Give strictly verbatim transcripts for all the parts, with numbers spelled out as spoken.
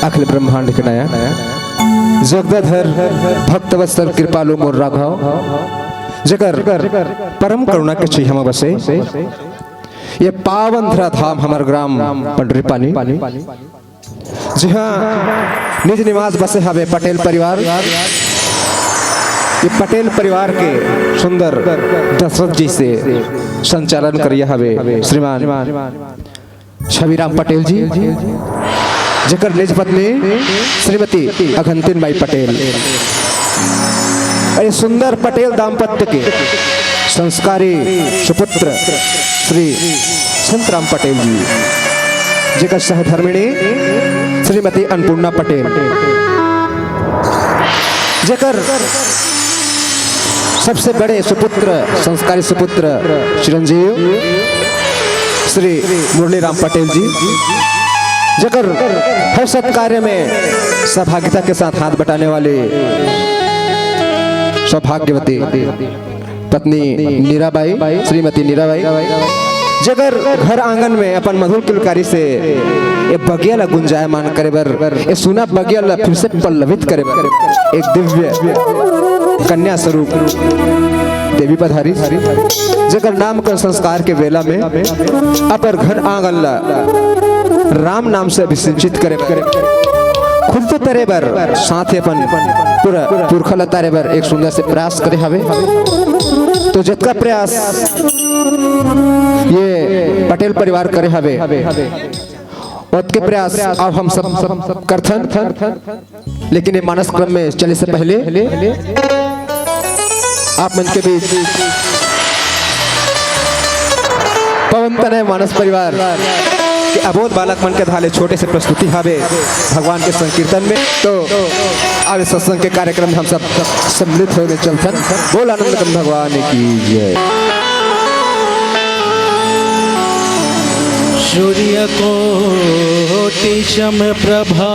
अखिल ब्रह्मांड के नायक, जगदाधर, भक्तवत्सल, कृपालु मोर राघव, जेकर परम करुणा के छइहां म बसे ये पावन धरा धाम हमर ग्राम पंडरी पानी, जिहां निज निवास बसे हवे पटेल परिवार। ये पटेल परिवार के सुंदर दशरथ जइसे संचालन करिया हवे श्रीमान छविराम पटेल जी, जेकर निज पत्नी श्रीमती अगंतिन बाई पटेल। अउ ये सुंदर पटेल दाम्पत्य के संस्कारी सुपुत्र श्री संतराम पटेल जी, जेकर सहधर्मिणी श्रीमती अन्नपूर्णा पटेल, जेकर सबसे बड़े सुपुत्र, संस्कारी सुपुत्र चिरंजीव श्री मुरलीराम पटेल जी, जेकर हर सत्कार्य में सहभागिता के साथ हाथ बटाने वाली सौभाग्यवती पत्नी नीराबाई, श्रीमती नीराबाई, जेकर घर आंगन में अपन मधुर किलकारी से ये बगिया ला गुंजायमान करे बर, ये सुना बगिया ला फिर से पल्लवित करे बर एक दिव्य कन्या स्वरूप देवी पधारी, जेकर नामकरण संस्कार के बेला में अपन घर आंगन ला राम नाम से अभिषेचित करे बर, खुद तो तरे बर, साथ ही अपन पूरा पुरखा ला तरे बर एक सुंदर से प्रयास करे हवे। तो जतका प्रयास ये पटेल परिवार करे हवे, ओतके प्रयास अब हम सब, सब करथन। लेकिन ये मानस क्रम में चले से पहले आप मन के बीच पवन तनय मानस परिवार के अबोध बालक मन के धाले छोटे से प्रस्तुति हावे भगवान के संकीर्तन में। तो आवे सत्संग के कार्यक्रम में हम सब सम्मिलित होए में चलथन। बोल आनंद कंद भगवान की जय। सूर्य कोटि सम प्रभा,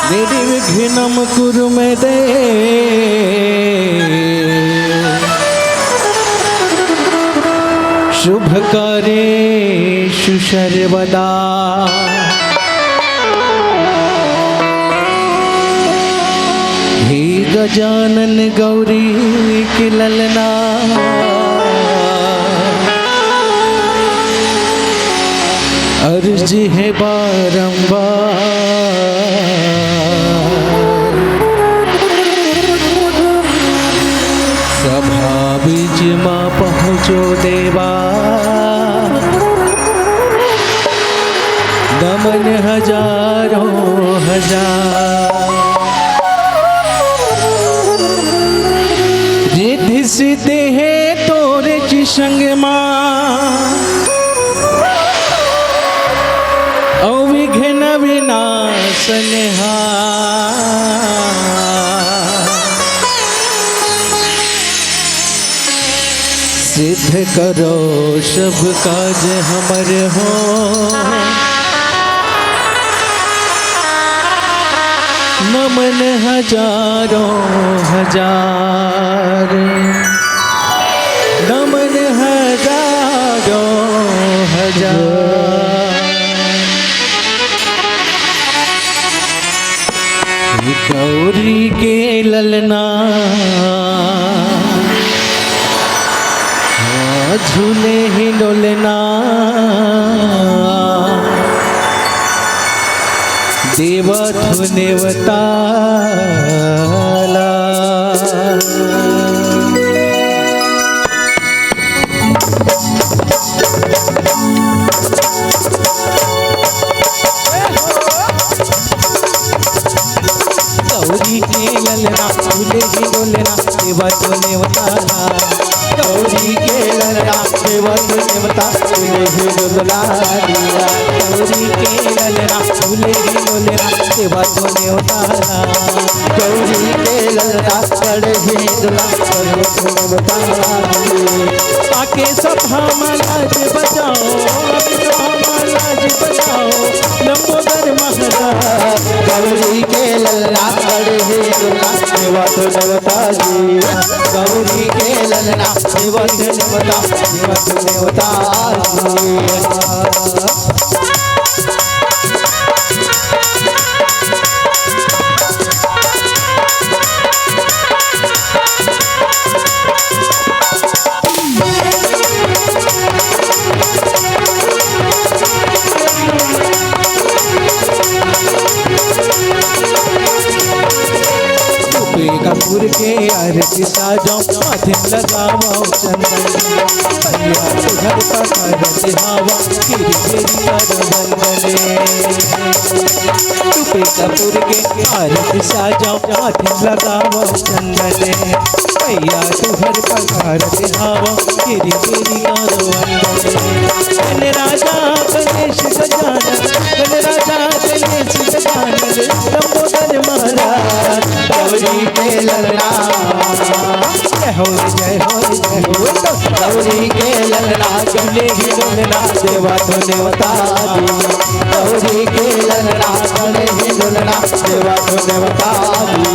निर्विघ्नं कुरु मे देव। शुभ कार्येषु सर्वदा। हे गजानन गौरी के ललना, अर्जी हे बारंबार। सभा बीच मा पहुँचो देवा, नमन हजारों हजार। रिद्धि सिद्धि हे तोरे जी संग मा, अउ विघ्न विनाशन हा। सिद्ध करो सब काज हमर हो, नमन हजारों हजार, नमन हजारों हजार। गौरी के ललना, हाँ, झूले ही डोलना, देवा तू नेवताला। गौरी के ललना, झूले ही डोलना, देवा तू नेवताला। गौरी के ललना, देवा तू नेवता, झूले ही डोलना दिया। गौरी के ललना, झूले ही डोलना, देवा तू नेवताला। गौरी के ललना, चढ़े ही डोलना, चढ़े ही नेवताला। आके सभा मा लाज बचाओ, आके सभा मा राज बचाओ लंबोदर महाराज। गौरी के ललना गढ़ ही दुल्ला देवा तो देवता जी। गौरी के ललना देवा तो देवता, देवा तो देवता जी। कपूर के आरती साजो, माथे लगावो चंदन। भैया तुझर पकड़त हवा, गिर गिर कर वंदने। तुपे कपूर के आरती साजो, माथे लगावो चंदने। भैया तुझर पकड़त हवा, गिर गिर कर वंदने। धन राजा गणेश गजानन, धन राजा गणेश गजानन, लंबोदर महाराज। गौरी के ललना। जय हो, जय हो, जय हो। गौरी के ललना, गले ही ललना, देवा तो नेवता दी। गौरी के ललना, गले ही ललना, देवा तो नेवता दी।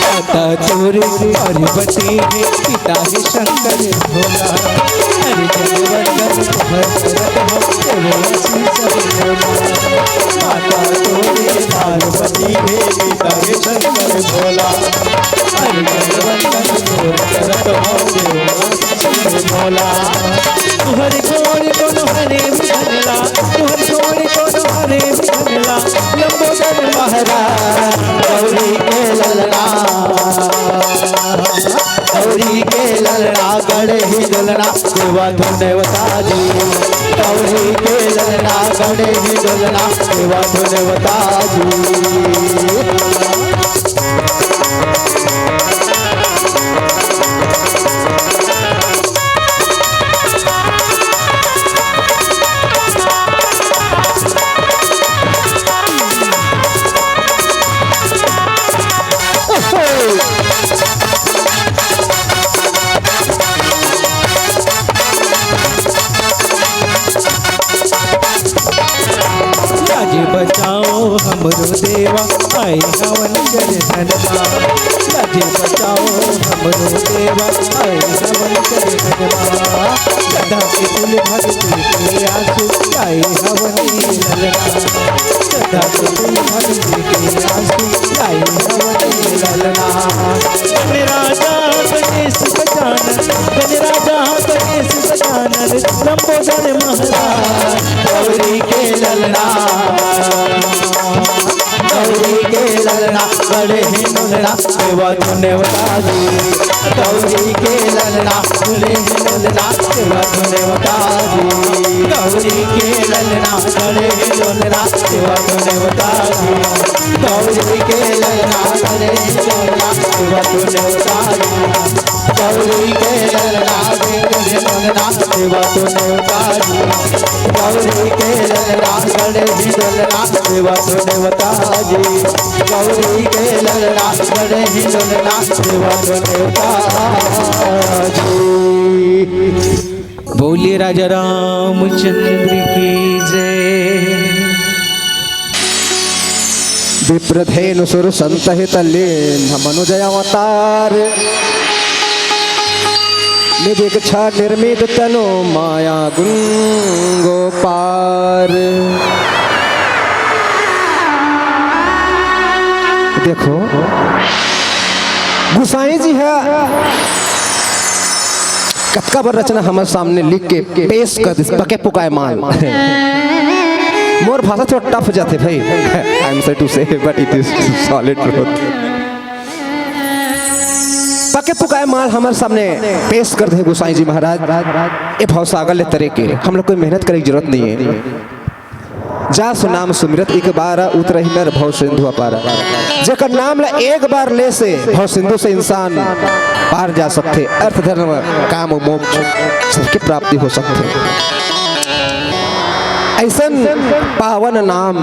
माता तोरे पार्वती हे, पिता हे शंकर भोला। हर जन वंदन तोहर करत हो, देवो आशीष सब भोला। माता तोरे पार्वती हे, पिता हे शंकर भोला। हर जन वंदन तोहर करत हो, देवो आशीष सब भोला। तुहर गोर कोनो हरे भी धनला, तुहर गोर कोनो हरे भी धनला, लंबोदर महाराज। गौरी के ललना, गौरी के ललना, गढ़ ही ललना, देवा तो नेवता दी। गौरी के ललना, गढ़ ही ललना, देवा तो नेवता दी। लाज बचाओ हमरो देवा, आए हवन चरणवा। लाज बचाओ हमरो देवा, आए हवन चरणवा। सदा के कुल भक्ति के आंसू, आए हवन ललना। सदा के कुल भक्ति के आंसू, आए हवन ललना। गणराजा गणेश गजानन, गणराजा गणेश गजानन, लंबोदर महाराज। गौरी के ललना, गौरी के ललना, गढ़ ही ललना, देवा तो नेवता दी। गौरी के ललना, गढ़ ही ललना, देवा तो नेवता दी। गौरी के ललना, गढ़ ही ललना, देवा तो नेवता दी। गौरी के ललना, गढ़ ही ललना, देवा तो नेवता दी। गौरी के ललना, गढ़ ही ललना, देवा तो नेवता दी। गौरी के ललना, गढ़ ही ललना, देवा तो नेवता दी। गौरी के ललना, गढ़ ही ललना, देवा तो नेवता दी। बोलिए राजा रामचंद्र की जय। विप्रधेनु सुर संत हित लीन मनुजय अवतार। निज इच्छा निर्मित तनु माया गुण गो पार। देखो, गुसाई जी ह कतका बर रचना हमर सामने लिख के पेश कर दिस, पके पुकाए माल। मोर भाषा थोड़ा टफ जाथे भाई, I am sorry to say, but it is solid truth। पके पुकाए माल हमर सामने पेश कर दे गोसाई जी महाराज। ए भवसागर ले तरे के हम लोग कोई मेहनत करे के जरूरत नहीं है। जा सो नाम सुमिरत एक बार, उतरहि नर भव सिंधु अपार। जेकर नाम ला एक बार ले से भव सिंधु से इंसान पार जा सकथे, अर्थ धर्म काम मोक्ष सबके प्राप्ति हो सकथे। ऐसन पावन नाम,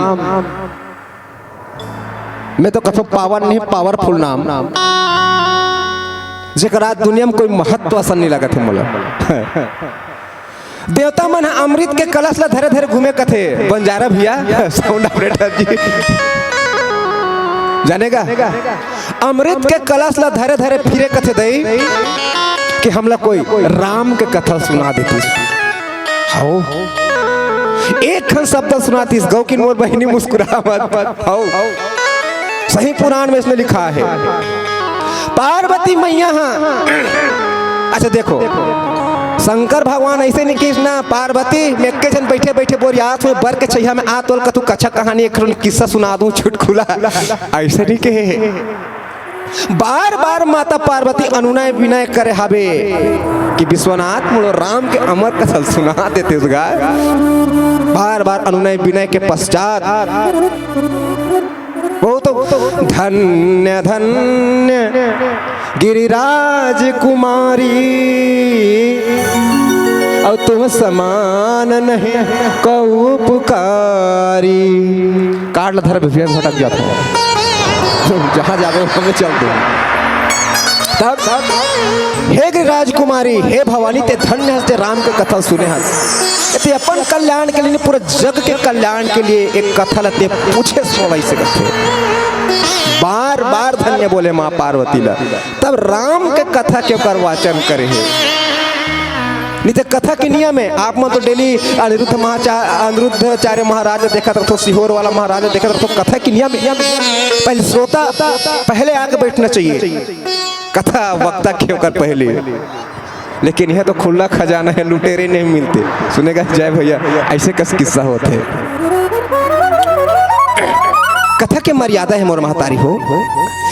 मैं तो कथों पावन नहीं, पावरफुल नाम, जेकर आज दुनिया में कोई महत्व असन नहीं लगत है मोला। देवता मन ह अमृत के कलश ला धरे धरे घूमे कथे। बंजारा भैया, साउंड ऑपरेटर जी, जानेगा? अमृत के कलश ला धरे धरे फिरे कथे दई कि हमला कोई राम के कथा सुना देतिस। हौ, एक खन शब्द सुनातिस, गौ की मोर बहिनी मुस्कुरा मत। हौ, सही पुराण में इसने लिखा है। पार्वती मैया हा, अच्छा देखो, शंकर भगवान ऐसे नहीं किस ना, पार्वती में एक झन बैठे बैठे बोरियात हुए बर के छैया में आ तोल का तू कच्छा कहानी एक ठन किस्सा सुना दूं चुटकुला, ऐसे नहीं कहे। बार बार माता पार्वती अनुनय विनय करे हवे कि विश्वनाथ मोरो राम के अमर कथा सुना देते उसका। बार बार अनुनय विनय के पश्चात बहुत धन्य धन्य गिरिराज कुमारी, और तुम समान नहीं कौ पुकारी। काटला धर भैया भटक जात हो, जहाँ जावे वहाँ में चल दो। तब हे गिरिराज कुमारी, हे भवानी, ते धन्य हस, ते राम के कथा सुने हस। ते अपन कल्याण के लिए नहीं, पूरा जग के कल्याण के लिए एक कथा ला ते पूछे सोलह से कथे। बार बार धन्य बोले माँ पार्वती ला। तब राम के कथा के ओकर वाचन करे हे। नहीं तो कथा के नियम है, आप मन तो डेली अनिरुद्ध महाचा-, अनिरुद्धाचार्य महाराज देखत रहो, सीहोर वाला महाराज देखत रहो, कथा के नियम है। पहले श्रोता पहले आके बैठना चाहिए, कथा वक्ता के ओकर पहले। लेकिन यह तो खुला खजाना है, लुटेरे नहीं मिलते। सुनेगा जय भैया, ऐसे कस किस्सा होते हैं। कथा के मर्यादा है मोर महतारी हो।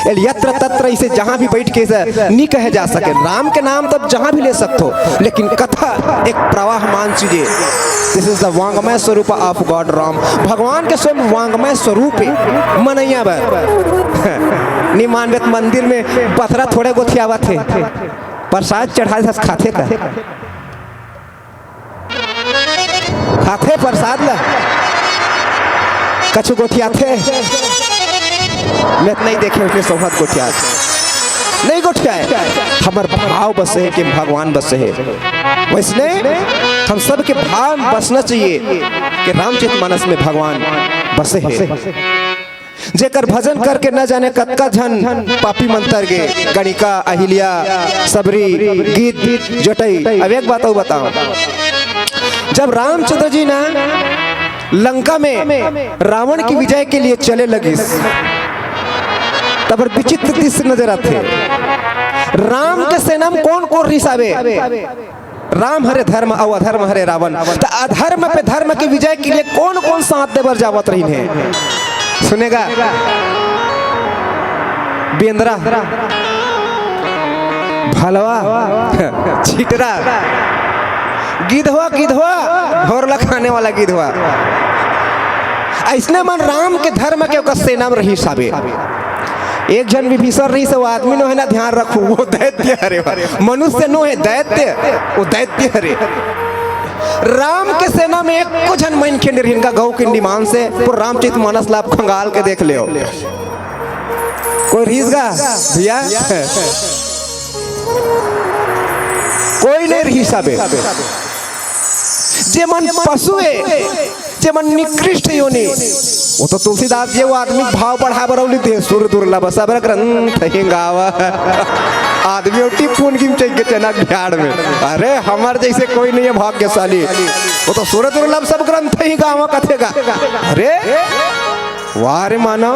एल यत्र तत्र इसे जहाँ भी बैठ के इसे नहीं कहे जा सके। राम के नाम तब जहाँ भी ले सकते हो, लेकिन कथा एक प्रवाहमान चीज है। This is the वांग्मय स्वरूप of God राम। भगवान के स्वयं वांग्मय स्वरूप है। मनैया बर नहीं मानबे त मंदिर में पथरा थोड़े गोथियावत है, प्रसाद चढ़ा दे खाथे का? खाथे प्रसाद ला, कछु गोठियाथे? मैं तो नहीं देखे उसने सौहत गोठिया, नहीं गोठिया है। हमर भाव बसे है कि भगवान बसे है। वैसने हम सबके भाव बसना चाहिए कि रामचरित मानस में भगवान बसे है। जेकर भजन करके न जाने कतका झन पापी मन तर गे, गणिका, अहिल्या, सबरी, गीत, जटई। अब एक बात अउ बताओ, जब रामचंद्र जी ना लंका में रावण की विजय के लिए चले लगिस, तब विचित्र दृश्य नजर आथे। राम के सेना में कौन कौन रिसावे? राम हरे धर्म अउ अधर्म हरे रावण। त अधर्म पे धर्म के विजय के लिए कौन कौन साथ दे बर जावत रहिन हे? सुनेगा, बेंदरा, भलवा, छिटरा, गिधवा, गिधवा, घोरला खाने वाला गिधवा। ऐसने मन राम के धर्म के ओकर सेना में रहिस हावे। एक झन विभीषण रहिस, वो आदमी नोहे ना, ध्यान रखू, वो दैत्य हरे, मनुष्य नोहे, दैत्य, वो दैत्य हरे। राम के सेना में एको झन मनखे नइ रहिन का गौ के निमान से, पूरा रामचरित मानस ला आप खंगाल के देख लेव। कोई रिहिस गा भैया? कोई नहीं रिहिस हावे। जे मन पशु हे, जे मन निकृष्ट योनि, वो तो तुलसीदास जी वो आदमी भाव बढ़ाए बर अउ लिखे, सुर दुर्लभ सब ग्रंथ ही गावा। आदमी उठी फून गिम चल के चना झाड़ में। अरे, हमर जैसे कोई नहीं है भाग्यशाली। वो तो सुर दुर्लभ सब ग्रंथ ही गावा कथेगा। अरे, वाह रे मानव,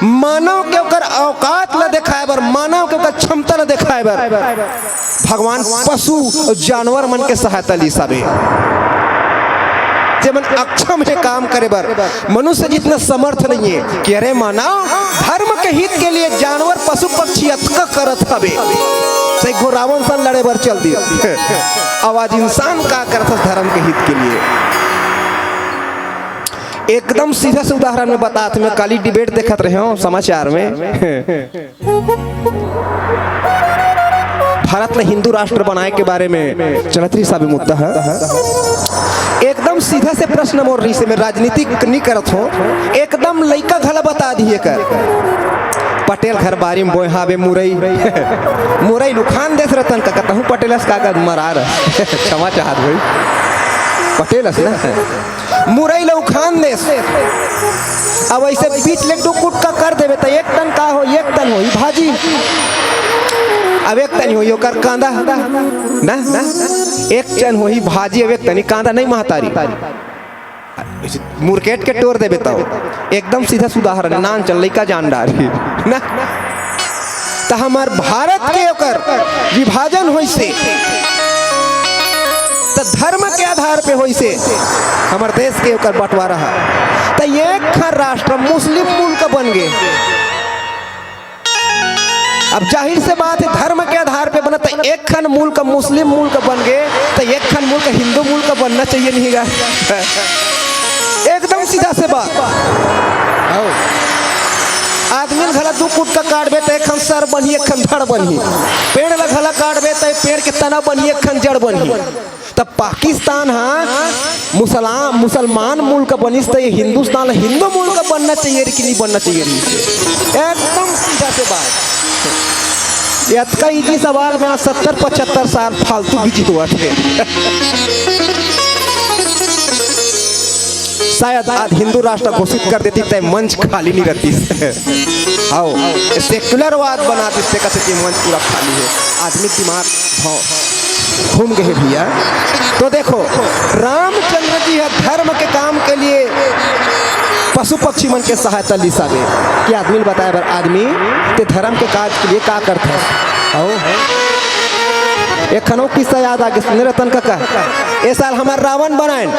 मानव के ओकर औकात ला देखाए बर, मानव के ओकर क्षमता ला देखाए बर भगवान पशु अउ जानवर मन के सहायता लिस हावे। जे मन अक्षम हे काम करे बर, मनुष्य जितना समर्थ नहीं है कि अरे मानव, धर्म के हित के लिए जानवर, पशु पक्षी अतका करत हवे, से घो रावण सन लड़े बर चल दिया। अब आज इंसान का करत हस धर्म के हित के लिए? एकदम सीधा से उदाहरण में बतात, मैं काली debate देखत रहे हूँ समाचार में। भारत ल हिंदू राष्ट्र बनाए के बारे में चलत रहिस हे मुद्दा ह। एकदम सीधा से प्रश्न मोर रहिस हे, मैं राजनीतिक नी करत हों, एकदम लइका घला बता दिए कर। पटेल घर बारी में बोए हावे मुरई, मुरई ल उखान देस रतन का, कहूँ पटेल अस का कर मरार, क्षमा चाहत भाई, पटेल अस ना। मुरई ल उखान देस। अब ऐसे बीच ले दू कुटका कर देबे त एक तन का हो, एक तन होही भाजी, अब एक तन होही ओकर कांदा ना, ना, एक तन होही भाजी, अब एक तनी कांदा नहीं महतारी। मुरकेट के टोर देबे त एकदम सीधा सुदाहरण, नान चल लइका जान डारी ना। त हमर भारत के ओकर विभाजन होइसे, त धर्म के आधार पे होइसे हमर देश के ओकर बंटवारा ह। त एक ठन राष्ट्र मुस्लिम मुल्क बन गे। अब जाहिर से बात है, धर्म के आधार पे बना, त एक ठन मुल्क मुस्लिम मुल्क बन गे, त एक ठन मुल्क हिंदू मुल्क बनना चाहिए नहीं गा? एकदम सीधा से बात। आओ। आदमी ल घला दू कुटका काटबे त एक खन सर बनही, एक खन धड़ बनही। पेड़ ल घला काटबे त पेड़ के तना बनही, एक खन जड़ बनही। त पाकिस्तान ह मुसलाम, मुसलमान मुल्क बनिस त ये हिंदुस्तान ल हिंदू मुल्क बनना चाहिए रही कि नहीं बनना चाहिए रही? एकदम सीधा से बात। ये अतका इजी सवाल में आज सत्तर पचहत्तर साल फालतू बिजी हुआ थे। शायद आज हिंदू राष्ट्र घोषित कर देती, तय मंच खाली नहीं रहती। आओ, सेक्युलरवाद बना देते, कहते कि मंच पूरा खाली है। आदमी दिमाग घूम गए भैया। तो देखो, रामचंद्र जी ह धर्म के काम के लिए पशु पक्षी मन के सहायता लिस हावे। कि आदमी ल बताए बर, आदमी ते धर्म के काज के लिए का करथस? आओ, एक खनो किस्सा याद आगे, सुने रतन काका, ए साल हमर रावण बनाएन।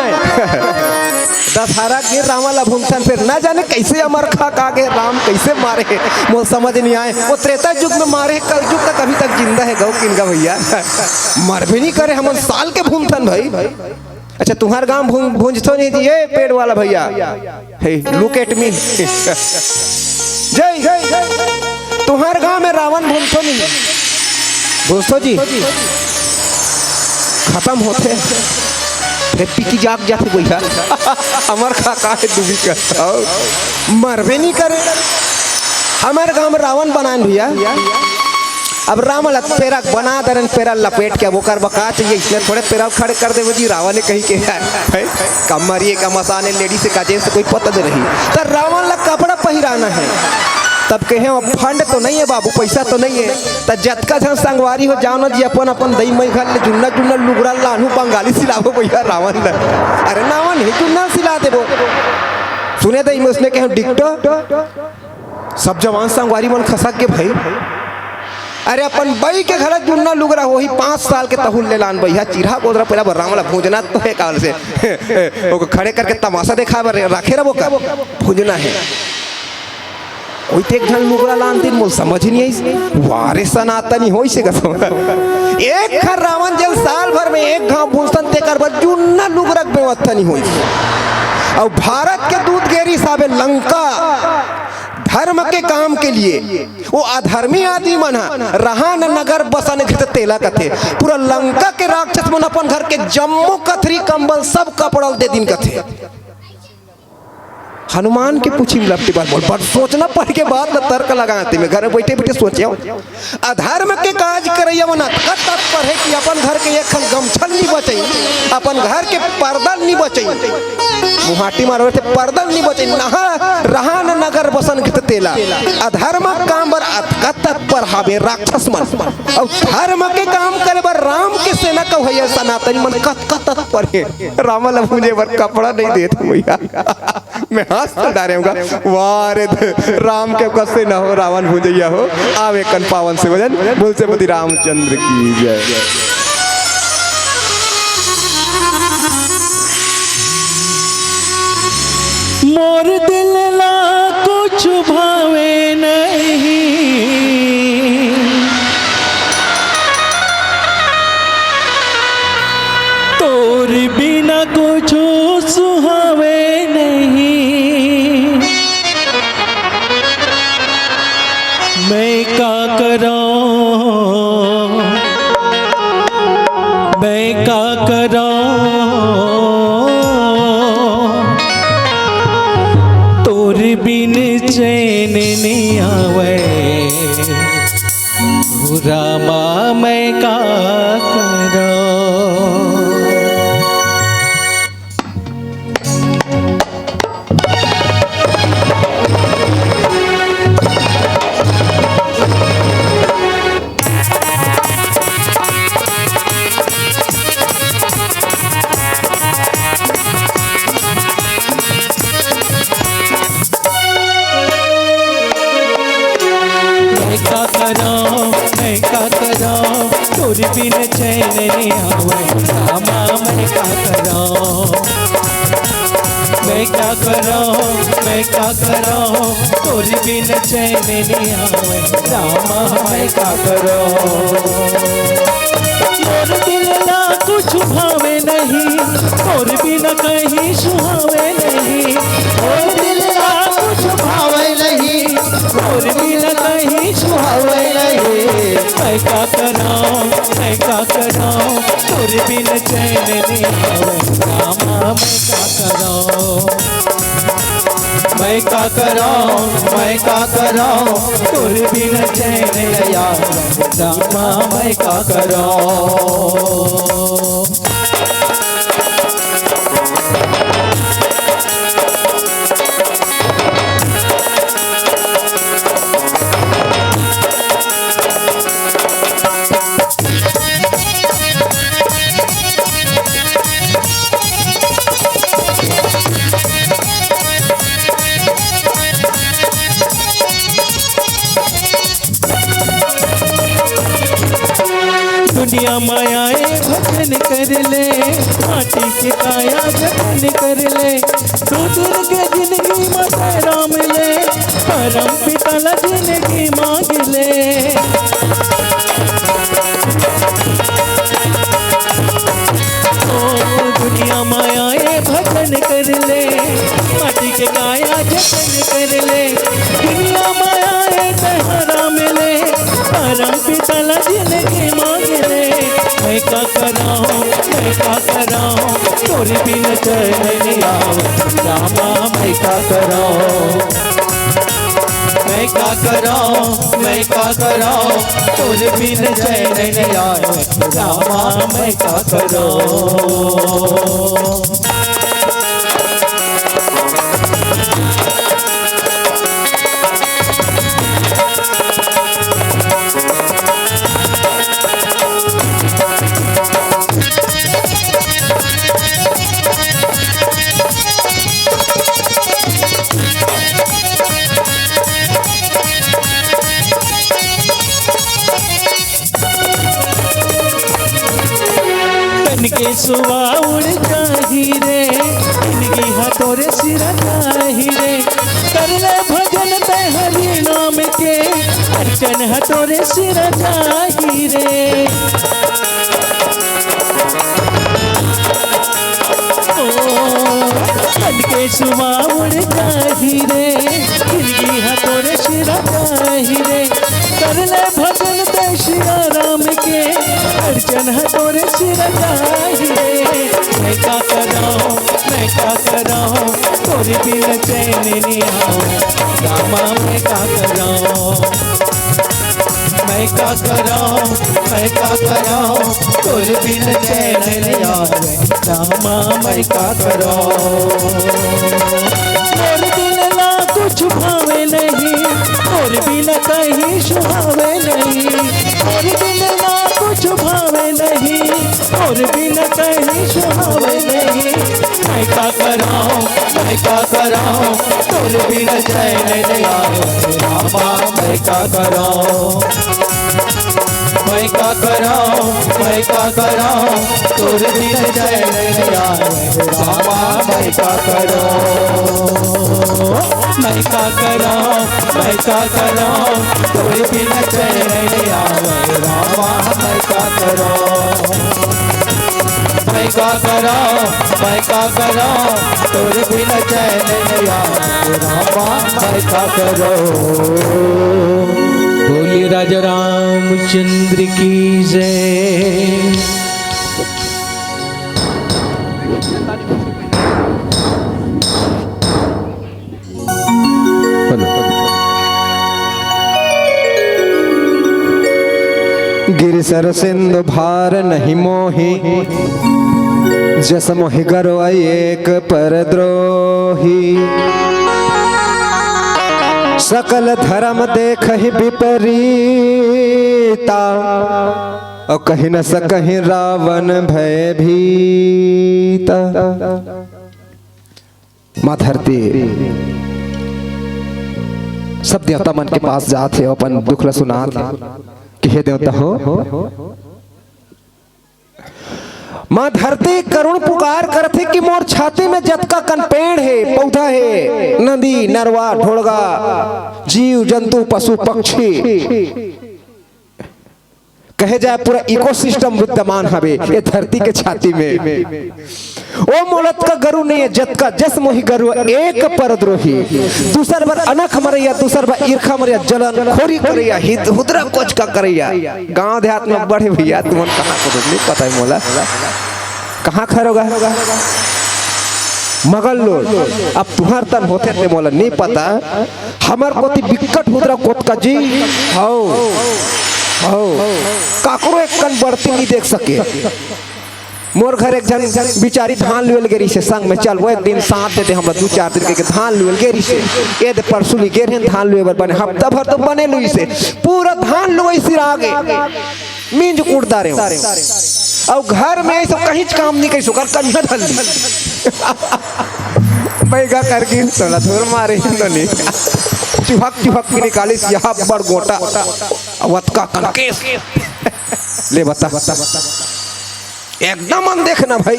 दशहरा के रावण ला भूंजथन, फेर ना जाने कैसे अमरखा का गे, राम कैसे मारे, मोर समझ नहीं आए। वो त्रेता युग में मारे, कलयुग तक अभी तक जिंदा है, गौ किनका भैया। मरबे नहीं करे, हमन साल के भूंजथन भाई। अच्छा, तुम्हार गांव भूंज, भूंजथो नहीं जी, ये पेड़ वाला भैया। Hey, look at me। जय, जय, जय। तुम्हार गांव में रावण भूंजथो नहीं? दोस्तों जी, खत्म होथे, फिर पीकी जाग जाथे भैया। हमर का, का है दुबी का? आओ, मरबे नहीं करे। हमर गांव में रावण बनाएन भैया। अब राम ला पेरा बना दरन, पेरा लपेट के, अब ओकर बका चाहिए, इसने थोड़े पेरा खड़े कर देबो जी, रावण ने कही के यार, हैं? का मरिए का मसाने, लेडीज से का जेंट्स से कोई पता नहीं रही। त रावण ला कपड़ा पहिराना है। तब कहे, "अब फंड तो नहीं है बाबू, पैसा तो नहीं है।" त जतका झन संगवारी हो, जाओ ना जी, अपन अपन दई मई घर ले जुन्ना जुन्ना लुगड़ा लानू, बंगाली सिलाबो भैया रावण ला। अरे रावण ही जुन्ना सिला देबो। सुने दई में उसने कहे, "डिक्टो।" सब जवान संगवारी मन खसक के भाई, अरे अपन बई के घला जुन्ना लुगरा होही, पाँच साल के तहुल ले लान बइहा, चिरहा गोदरा पहिरा बर रावण ला भूंजना तो है काल से। ओको खड़े करके तमाशा देखा बर रखे रहो का? भूंजना है। ओई ते एक झन लुगरा लान दिन मोल समझ ही नहीं आइस। वारे सनातनी होइस हे कसम। एक घर रावण जेल साल भर में एक घांव भूंजथन तेकर बर जुन्ना लुगरा के व्यवस्था नहीं होइस। अउ भारत के दूध गेरी साबे लंका धर्म के काम के लिए वो अधर्मी आदमी मन ह रहा न नगर बसन घित तेला कथे। पूरा लंका के राक्षस मन अपन घर के जम्मो कथरी कंबल सब कपड़ा ल दे दिन कथे। हनुमान के पूछी में लपटी बात बोल, बड़ सोचना पड़ के बात ल तर्क लगाते में घर में बैठे बैठे सोचे हो। अधर्म के काज करइया मन अतका तत्पर हे कि अपन घर के एक खन गमछा ल नी बचई, अपन घर के पर्दा ल नी बचई, मुहाटी मारो थे पर्दा ल नी बचई, नहा रहा न नगर बसन घित तेला। अधर्म काम बर अतका तत्पर हावे राक्षस मन, अउ धर्म के काम करे बर राम के सेना कहइया सनातनी मन कतका तत्पर हे। राम ल भूंजे बर कपड़ा नहीं देत भैया। मैं हंस तो डारे हूँ, वाह रे, राम के कसे न हो, रावण भुजैया हो। आवे कन पावन से भजन, बोल से पति रामचंद्र की जय। मोर दिल ला कुछ भावे नहीं, तोर बिना कुछ सुहावे नहीं। मैं का करूं, मैं का करूं, तोर बिन चैन नहीं आवे। रामा, मैं का करूं। मैं का करूं, मैं का करूं, तोर बिन चैन नहीं आवे। रामा, मैं का करूं, मैं का करूं, मैं का करूं, तोर बिन चैन नहीं आवे। रामा, मैं का करूं। मोर दिल ला कुछ भावे नहीं, तोर बिना कहीं सुहावे नहीं। मोर दिल ला कुछ भावे नहीं, तोर बिना कहीं सुहावे नहीं। मैं का करूं, मैं का करूं, तोर बिन चैन नहीं आवे। रामा, मैं का करूं, मैं का करूं, मैं का करूं, तोर बिन चैन नहीं आवे। रामा, मैं का करूं। दुनिया माया ए भजन कर ले, माटी के काया जतन कर ले। दू दिन के जिंदगी में राम ले, परम पिता ला जिंदगी मांग ले। ओ दुनिया माया ए भजन कर ले, माटी के काया जतन कर ले। दुनिया माया ए तहरा मिले, परम पिता ला जिंदगी मांग ले। मैं का करूं, मैं का करूं, तोर बिन चैन नहीं आवे। रामा, मैं का करूं, मैं का करूं, मैं का करूं, तोर बिन चैन नहीं आवे। रामा, मैं का करूं। तन के सुवा उड़ जाही रे, जिंदगी हा तोरे सिरा जाही रे। कर ले भजन ते हरि नाम के, अड़चन हा तोरे सिरा जाही रे। ओ, तन के सुवा उड़ जाही रे, जिंदगी हा तोरे सिरा जाही रे। कर ले भजन ते सिया राम के, अड़चन हा तोरे सिरा जाही रे। मैं का करूं, मैं का करूं, तोर बिन चैन नहीं आवे। रामा, मैं का करूं, मैं का करूं, मैं का करूं, तोर बिन चैन नहीं आवे। रामा, मैं का करूं। मोर दिल ला कुछ भावे नहीं, तोर बिना कहीं सुहावे नहीं। मोर दिल ला कुछ भावे नहीं, तोर बिना कहीं सुहावे नहीं। मैं का करूं, मैं का करूं, तोर बिन चैन नहीं आवे। रामा, मैं का करूं, मैं का करौं, मैं का करौं, तोर बिन चैन नइ आवै रामा, मैं का करौं। मैं का करौं, मैं का करौं, तोर बिन चैन नइ आवै रामा, मैं का करौं। मैं का करौं, मैं का करौं, तोर बिन चैन नइ आवै रामा, मैं का करौं। बोलिए राजा रामचंद्र की जय। गिरिसर सिंधु भार नहीं मोही, जस मोहि गर्व एक पर द्रोही। सकल धर्म देखहि विपरीता, अउ कहि न सकहि रावण भय भीता। माँ धरती सब देवता मन के पास जात हे, अपन दुख ल सुनात कि हे देवता हो, माँ धरती करुण पुकार करथे कि मोर छाती में जतका कन पेड़ हे, पौधा हे, नदी, नरवा, ढोड़गा, जीव, जंतु, पशु, पक्षी, कहे जाए पूरा ecosystem विद्यमान हवे ये धरती के छाती में। ओ मोला अतका गरु नइ हे, जतका जस मोहि गरु एक पर द्रोही। दूसर बर अनख मरैया, दूसर बर ईर्खा मरैया, जलन खोरी करैया, हित हुदरा कोचका करैया। गांव देहात में बड़े भैया, तुमन कहाँ को नइ पता हे मोला। कहाँ खरोगा? मगल लोग, अब तुहर तन होथे ते मोला नइ पता। हमर कोती बिकट हुदरा कोचका जी, हौ, हौ। काकरो एक कन बढ़ती नइ देख सके। मोर घर एक झन बिचारी धान लुए ल गे रहिसे, संग में चल, वो एक दिन साथ दे दे, हमरा दू चार दिन के धान लुए ल गे रहिसे। ए दे परसुली गे रहेन धान लुए बर, बने हफ्ता भर तो बने लुइसे, पूरा धान लुए सिरा गे। मिंज कुटदा रेहेंव। अउ घर में ऐसो कहीं काम नइ करिस, ओकर कन्हा धर ली। बैगा कर गिन तोला धुर मारे हिंदो नी। चुहक चुहक के निकालिस यहाँ बड़ गोटा। अउ अतका कनकेस। ले बता। एकदम अनदेख ना भाई।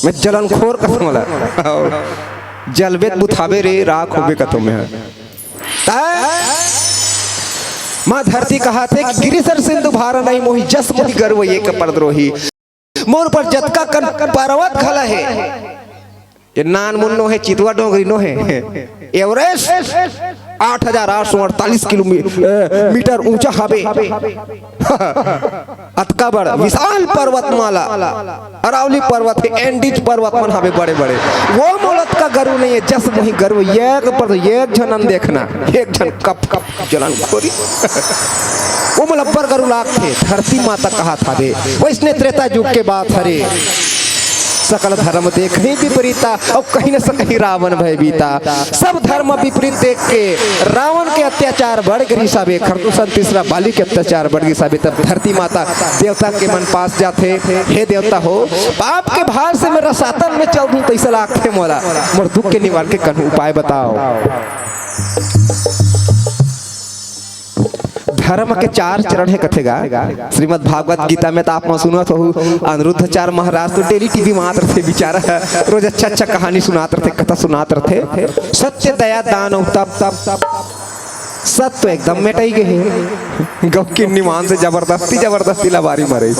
मैं जलनखोर कसम ला। जलबे त बुथाबे रे, राख होबे कतो में। तै माँ धरती कहाथे कि गिरिसर सिंधु भार नहीं मोही, जस मोहि गर्व एक पर द्रोही। मोर पर जतका कन पर्वत घला हे, ये नान मुन नोहे, चितवा डोंगरी नोहे, एवरेस्ट आठ हजार आठ सौ अड़तालीस किलोमी-, अ, मीटर ऊंचा हवे। अतका बड़ विशाल पर्वतमाला, अरावली पर्वत हे, एंडीज पर्वत मन हवे बड़े बड़े। वो मोला अतका गर्व नहीं हे, जस मोहि गर्व एक पर एक झन अनदेख ना, एक झन कप कप जलनखोरी। वो मोला अब्बड़ गर्व लागथे, धरती माता कहाथे। वैसने त्रेता युग के बात हरे। सकल धर्म देखहि विपरीता, अउ कहि न सकहि रावण भय भीता। सब धर्म विपरीत देख के रावण के अत्याचार बढ़ गे रिहिस हवे, खरदूषण तीसरा बाली के अत्याचार बढ़ गे रिहिस हवे। तब धरती माता देवता के मन पास जाथे, हे देवता हो, पाप के भार से मैं रसातल में चल दूं, तइसे लागथे मोला, मोर दुख के निवारण के कन्हू उपाय बताओ। धर्म के चार चरण हे कथे गा। श्रीमद् भागवत गीता में त आप मन सुनत होहू, अनिरुद्धाचार्य महाराज तो डेली टीवी में आत रथे बेचारा, रोज अच्छा अच्छा कहानी सुनात रथे, कथा सुनात रथे। सत्य, दया, दान अउ तप, तप, तप। सत्य एकदम मेटाई गे हे। गौ किन्नी मान से जबरदस्ती, जबरदस्ती लबारी मरे।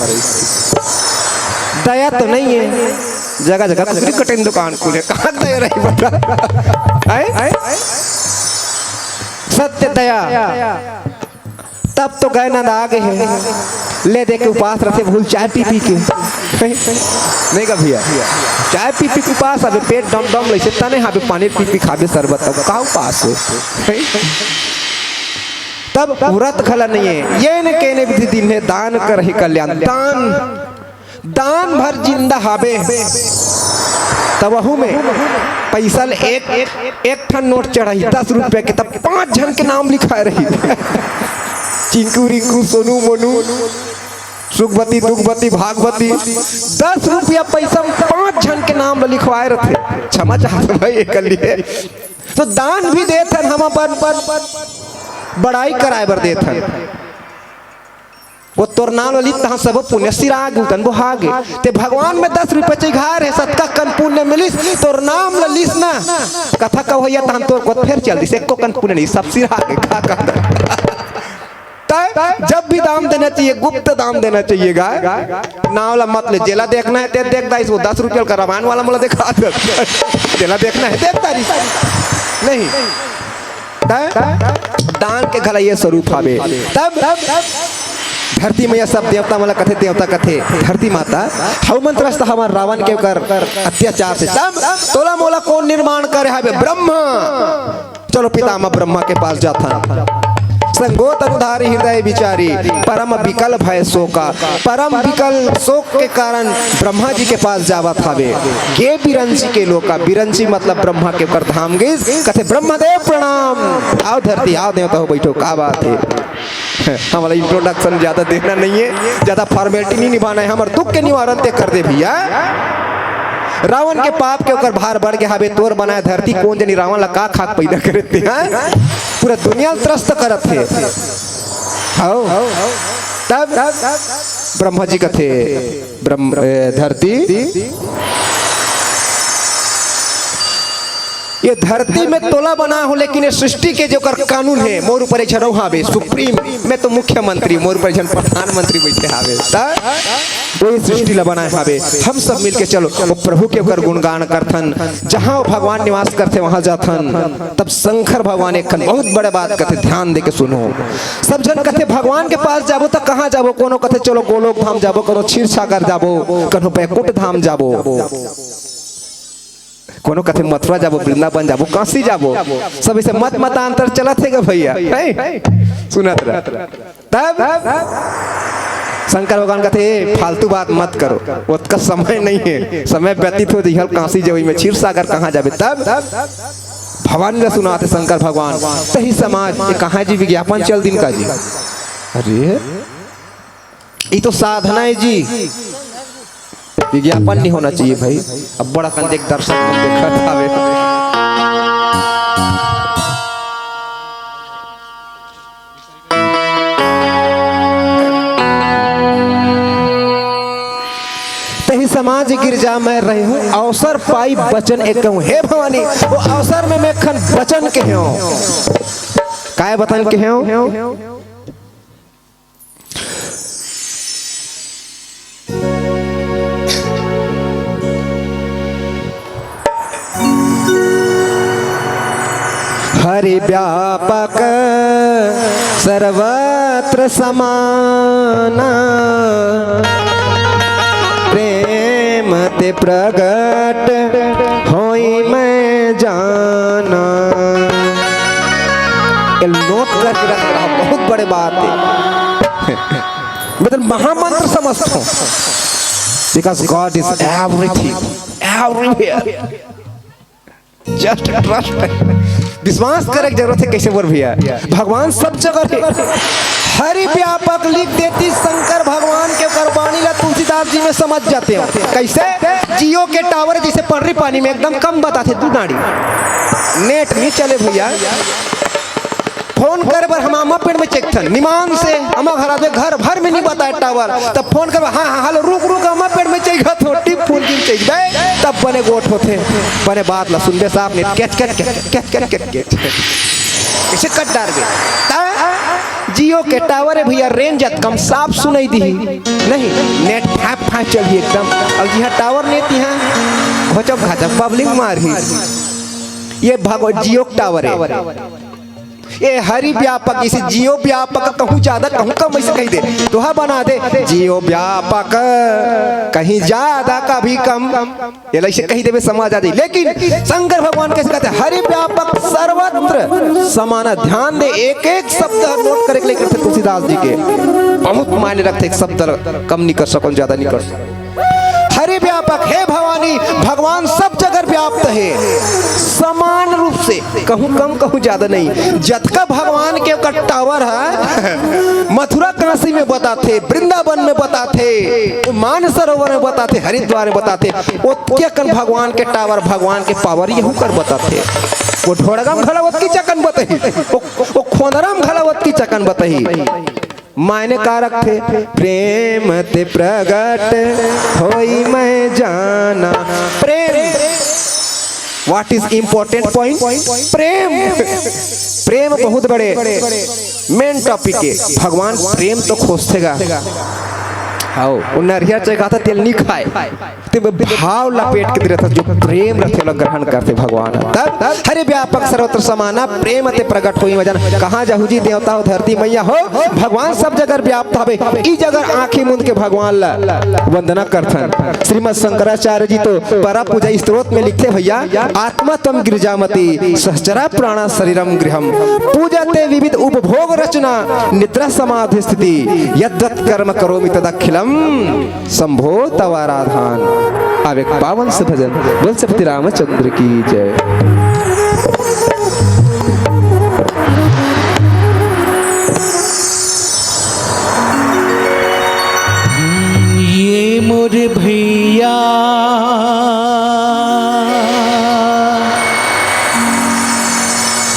दया तो नहीं हे, जगह जगह कुकरी कटेन दुकान खुले, कहाँ दया रही बता? आए? सत्य, दया। तब तो गए नंद आ गे हे, ले दे के उपास रथे भूल चाय पी पी के। नहीं का भैया, चाय पी पी के उपास, अबे पेट डम डम लइसे तने, हाँ, अबे पानी पी पी खाबे शरबत, तब का उपास हो? तब व्रत घला नहीं हे, ये न कहने विधि दिन हे, दान करहि कल्याण, दान दान भर जिंदा हाबे, तब वहू में पैसा ले एक, एक ठन नोट चढ़ाही, दस रुपया के, तब पांच झन के नाम लिखाए रही। चिंकू, रिंकू, सोनू, मोनू, सुखबती, दुखबती, भागबती, दस रुपया पैसा में पांच झन के नाम लिखवाए रथे। क्षमा चाहत भाई, एकर लिए तो दान भी देत हन, हम अपन बड़ाई कराए बर देत हन। वो तोर नाम ल लिस तहाँ सबो पुण्य सिरा गे, तन बोहा गे। ते भगवान में दस रुपया चघाय रहे, सतका कन पुण्य मिलिस, तोर नाम ल लिस ना, कथा कहवइया तहाँ तोर कोत फेर चल दिस, एको कन पुण्य नहीं, सब सिरा गे, का, का। तब जब भी दाम देना चाहिए, गुप्त दाम देना चाहिए गा। नाम ला मत ले, जेला देखना हे ते देख दाइस, वो दस रुपया का रामायण वाला मोला देखा दे। जेला देखना हे देख दाइस। नहीं। तब दान के घला ये स्वरूप हावे। तब धरती मैया सब देवता मन ला कथे, देवता कथे, धरती माता, हउ मन त्रस्त हवय रावण के ओकर अत्याचार से। तब तोला मोला कोन निर्माण करे हावे? ब्रह्मा। चलो पितामह ब्रह्मा के पास जाथन। संगोत अनुधारी हृदय विचारी, परम विकल भय शोका। परम विकल शोक के कारण ब्रह्मा जी के पास जावत हावे। गे बिरंची के लोका, बिरंची मतलब ब्रह्मा के ओकर धाम गिस। कथे, "ब्रह्मदेव प्रणाम।" आओ धरती, आओ देवता हो, बैठो, का बात हे? हमला introduction ज्यादा देना नहीं है, ज्यादा formality नहीं निभाना है, हमर दुख के निवारण ते कर दे भैया। रावण के पाप के ओकर भार बढ़ गे हावे, तोर बनाए धरती कोन जनी रावण ला का खाक पैदा करे ते, हाँ? पूरा दुनिया ल त्रस्त करत हे। हव। तब ब्रह्मा जी कथे, ब्रह्म, ए, धरती, ये धरती में तोला बनाए हों, लेकिन ये सृष्टि के जो कर कानून हे, मोर ऊपर एक झन अउ हावे, supreme, मैं तो मुख्यमंत्री, मोर ऊपर एक झन प्रधानमंत्री बैठे हावे। त वही सृष्टि ला बनाए हावे। हम सब मिलके चलो, वो प्रभु के ओकर गुणगान करथन, जहाँ वो भगवान निवास करथे, वहाँ जाथन। तब शंकर भगवान एक ठन बहुत बड़े बात कथे, ध्यान दे के सुनो। सब झन कथे, "भगवान के पास जाबो त कहाँ जाबो?" कोनो कथे, "चलो गोलोक धाम जाबो," कोनो क्षीर सागर जाबो, कोनो बैकुंठ धाम जाबो। कोनो कथे मथुरा जाबो, वृंदावन जाबो, काशी जाबो। सब ऐसे मत मतांतर चलत हे गा भैया, हैं? सुनत रह। तब शंकर भगवान कथे, "ए, फालतू बात मत करो, ओतका समय नहीं है, समय व्यतीत हो जही, काशी जाबो, में क्षीर सागर कहाँ जाबे?" तब भवानी ला सुनाथे शंकर भगवान, "तही समाज, ये कहाँ जी विज्ञापन चल दिन का जी?" अरे, ई तो साधना है जी, विज्ञापन नहीं होना चाहिए भाई। अब बड़ा कन देख दर्शक मन देखत हावे। तही समाज गिरजा में रहे हूँ, अवसर पाई बचन एक कहूँ। हे भवानी, वो अवसर में मैं खन बचन कहे हूँ। काय बचन कहे हूँ? हरि व्यापक सर्वत्र समाना, प्रेम ते प्रगट होई मैं जाना। ये नोट करके रख रहा, बहुत बड़े बात है। मतलब महामंत्र समझता हूँ, because God is everything, everywhere, just trust। विश्वास करे के जरूरत है। कैसे बोल भैया, भगवान सब जगह है। हरि व्यापक लिख देती शंकर भगवान के ओकर बानी ला तुलसीदास जी में समझ जाते हो। कैसे? जियो के टावर जैसे पड़री पानी में एकदम कम बताथे, दू नाड़ी नेट नहीं चले भैया। फोन करे बर हम आमा पेड़ में चघथन, निमान से आमा घर आदे, घर भर में नहीं बताए टावर, तब फोन करे, "हाँ, हाँ, हेलो, रुक, रुक, आमा पेड़ में चघत हो, टिप फोन दिन चघबे, तब बने गोठ होथे, बने बात ला सुनबे साफ नहीं, कैच, कैच, कैच।" कैसे कट डारबे? ता जियो के टावर है भैया, रेंज अत कम, साफ सुनाई दिही नहीं, नेट फाँप फाँप चलही एकदम। अब जिहाँ टावर नहीं तिहाँ घोचक घाचक पब्लिक मारही। ये भगवत जियो के टावर है। ये हरि व्यापक, इसे जियो व्यापक कहूँ ज्यादा, कहूँ कम, ऐसे कही दे, तोहा बना दे जियो व्यापक, कहीं ज्यादा, कभी कम, ये ऐसे कही देवे, समझ आ जाए। लेकिन शंकर भगवान कैसे कहते हैं, हरि व्यापक सर्वत्र समाना। ध्यान दे, एक एक शब्द नोट करे के लिए कहते तुलसीदास जी के, बहुत मायने रखते, एक शब्द कम नहीं कर सको, ज्यादा नहीं कर सको। हरि व्यापक, हे भवानी, भगवान सब जगह व्याप्त है समान रूप से, कहूँ कम कहूँ ज्यादा नहीं। जतका भगवान के ओकर टावर है, मथुरा काशी में बताथे, वृंदावन में बताथे, मानसरोवर में बताथे, हरिद्वार में बताथे, ओतके कन भगवान के टावर, भगवान के पावर यहू कर बताथे। वो ढोड़गा में घला ओतकी चकन बताही, वो, वो खोंदरा में घला ओतकी चकन बताही। मायने का रखथे? प्रेम ते प्रगट होई मैं जाना। प्रेम, what is important point? प्रेम, प्रेम बहुत बड़े main topic हे। भगवान प्रेम तो खोजथे गा। हाव, वो नरियर चघाथे तेला नी खाय। ते भाव लपेट के दे रहिथे, जो प्रेम रहिथे, ओला ग्रहण करथे भगवान। तब, तब हरे व्यापक सर्वत्र समाना, प्रेम ते प्रगट होई मैं जाना। कहाँ जाहू जी देवता हो धरती मैया हो, भगवान सब जगह व्याप्त हवे। ई जगह आँखी मूंद के भगवान ला वंदना करथन। श्रीमद शंकराचार्य जी तो परम पूजा स्त्रोत में लिखथे भैया, आत्मा त्वं गिरिजामती सहचरा प्राणा शरीरम गृहम। पूजा ते विविध उपभोग रचना निद्रा समाधि स्थिति, यद्यत् कर्म करोमि तदखिलम शंभो तव आराधन। अब एक पावन से भजन। बोल सकते रामचंद्र की जय। ये मोर भैया,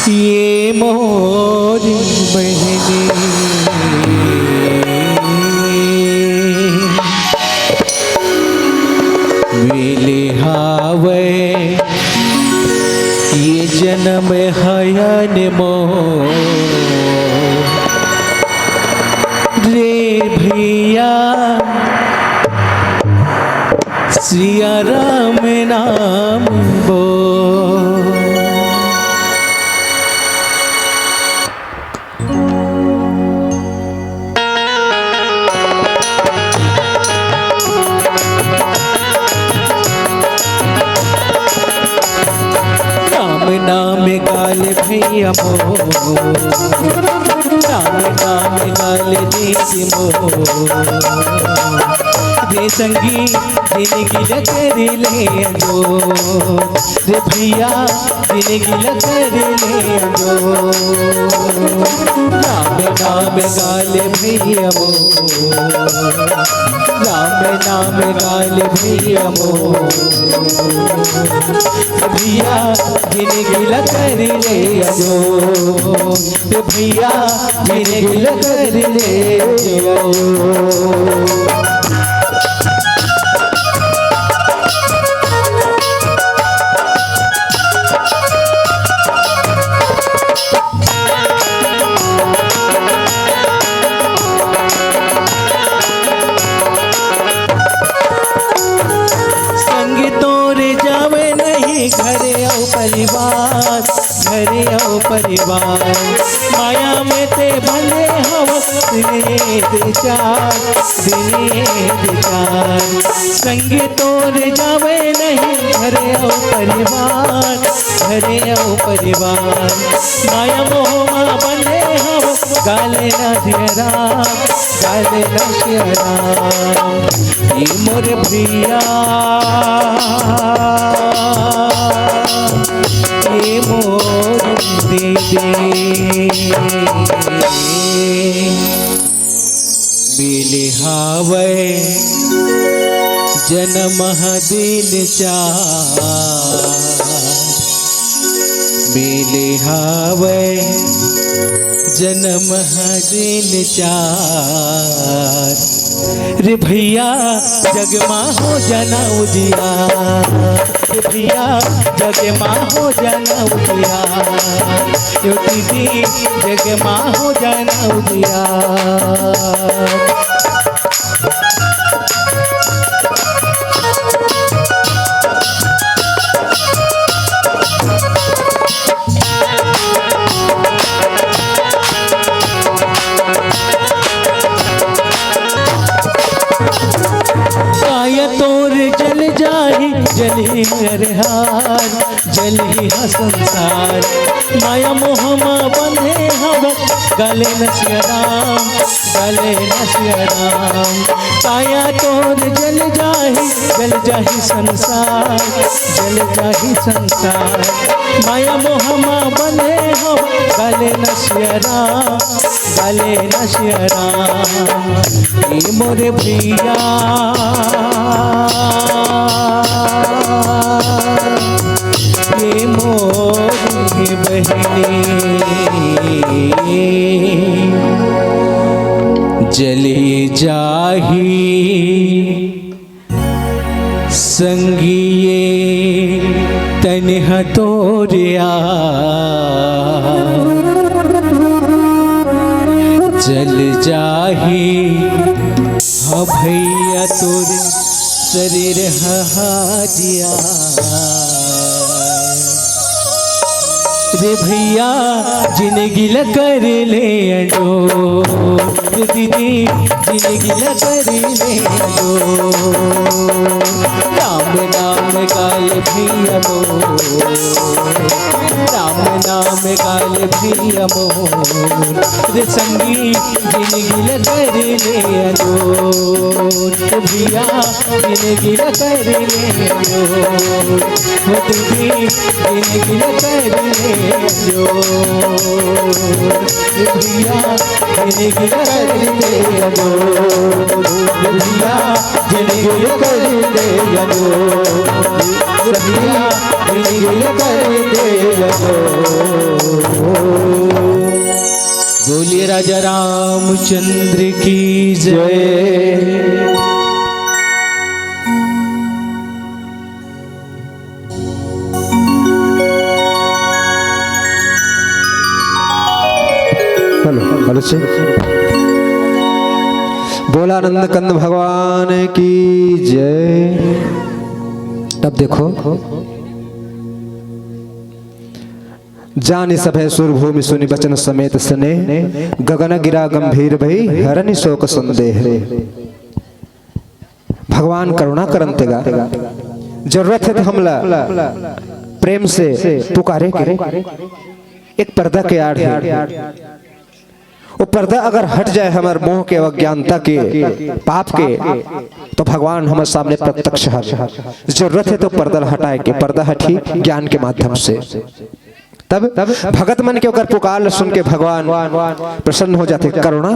ये मोर बहिनी, मिले हावय ये जनम हयन मोर। रे भैया, सिया राम नाम बोल। राम नाम गाल भैया मोर, राम नाम गाल देश मोर। रे संगी जिनगी ल कर ले अंजोर, रे भैया जिनगी ल कर ले अंजोर। राम नाम गाल भैया मोर, राम नाम गाल भैया मोर। भैया जिनगी ल कर ले अंजोर, भैया जिनगी ल कर ले अंजोर। संग तोरे जावे नहीं घरे अउ परिवार, घरे अउ परिवार। माया में ते बंधे हवस दिन दे चार, दिन दे चार। संग तोरे जावे नहीं घरे अउ परिवार, घरे अउ परिवार। माया मोह मा बंधे हवस गाले न सिया राम, गाले न सिया राम। ये मोर भैया, ये मोर दीदी। मिले हावय जनम ह दिन चार, मिले हावय जनम ह दिन चार। रे भैया जग मा हो जाना उजियार, रे भैया जग मा हो जाना उजियार, यो दीदी जग मा हो जाना उजियार। काया तोर जल जाही, जलही अरहार, जलही ह संसार। माया मोह मा बंधे हवस, गाले न सिया राम, गाले न सिया राम। काया तोर जल जाही, जल जाही संसार, जल जाही संसार। माया मोह मा बंधे हवस, गाले न सिया राम, गाले न सिया राम। ए मोर भैया, ए मोर बहिनी, जाही संगिए तन ह तोर आ, जल जाही ह भैया तोर शरीर ह हाजिया। रे भैया, जिनगी ल कर ले अंजोर, दीदी, जिनगी ल कर ले अंजोर। राम नाम गाल भैया मोर, राम नाम गाल भैया मोर। रे संगी, जिनगी ल कर ले अंजोर, भैया, जिनगी ल कर ले अंजोर। हो दीदी, जिनगी ल कर ले अंजोर। भैया, जिनगी ल कर ले अंजोर। भैया, जिनगी ल कर ले अंजोर। भैया, जिनगी ल कर ले अंजोर। बोलिए राजा रामचंद्र की जय। हेलो, हेलो से। बोला नंद कंद भगवान की जय। तब देखो, जानि सभै सुर भूमि सुनि बचन समेत सनेह, गगन गिरा गंभीर भई हरनि शोक संदेह। भगवान करुणा करन तेगा। जरूरत हे त हमला प्रेम से पुकारे के। एक पर्दा के आड़ हे। वो पर्दा अगर हट जाए हमर मोह के, अज्ञानता के, पाप के, तो भगवान हमर सामने प्रत्यक्ष हर। जरूरत हे तो पर्दा ल हटाए के, पर्दा हटही ज्ञान के माध्यम से। तब भगत मन के ओकर पुकार ल सुन के भगवान प्रसन्न हो जाथे, करुणा